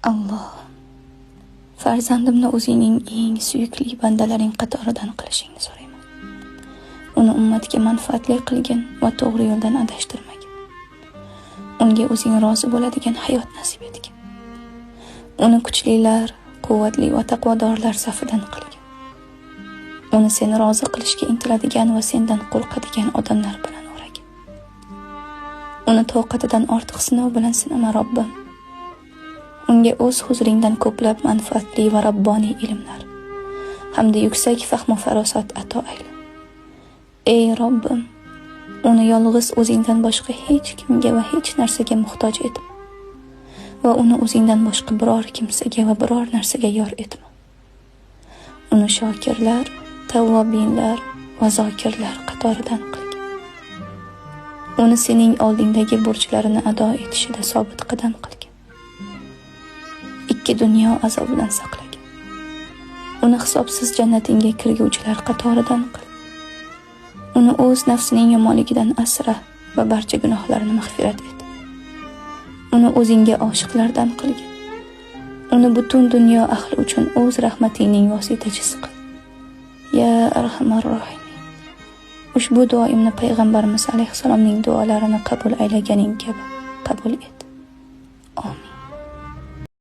Allohim, farzandimni o'zingning eng suyukli bandalaring qatoridan qilishingni so'rayman. Uni ummatga manfaatli qilgin va to'g'ri yo'ldan adashtirmagin. Unga o'zing rozi bo'ladigan hayot nasib etgin. Uni kuchlilar, quvvatli va taqvodorlar safidan qilgin. Uni seni rozi qilishga intiladigan va sendan qo'rqadigan odamlar bilan o'ragin. Uni toqatidan ortiq sinov bilan sinama, Robbim. Unga o'z huzuringdan ko'plab manfaatli va robboniy ilmlar hamda yuksak fahmu farosat ato ayla. Ey Robbim, uni yolg'iz o'zingdan boshqa hech kimga va hech narsaga muhtoj etma va uni o'zingdan boshqa biror kimsaga va biror narsaga yor etma. Uni shokirlar, tavvobinlar va zokirlar qatoridan qilgin. Uni sening oldingdagi burchlarini ado etishida sobit qadam qilgin. Ikki dunyo azobidan saqlagin. Uni hisobsiz jannatingga kirguvchilar qatoridan qil. Uni o'z nafsining yomonligidan asra va barcha gunohlarini mag'firat et. Uni o'zingga oshiqlardan qilgin. Uni butun dunyo ahli uchun o'z rahmatingning vositachisi qil. Ya arhamar rohimin. Ushbu duoimni payg'ambarimiz alayhissalomning duolarini qabul aylaganing kabi qabul et. Amin.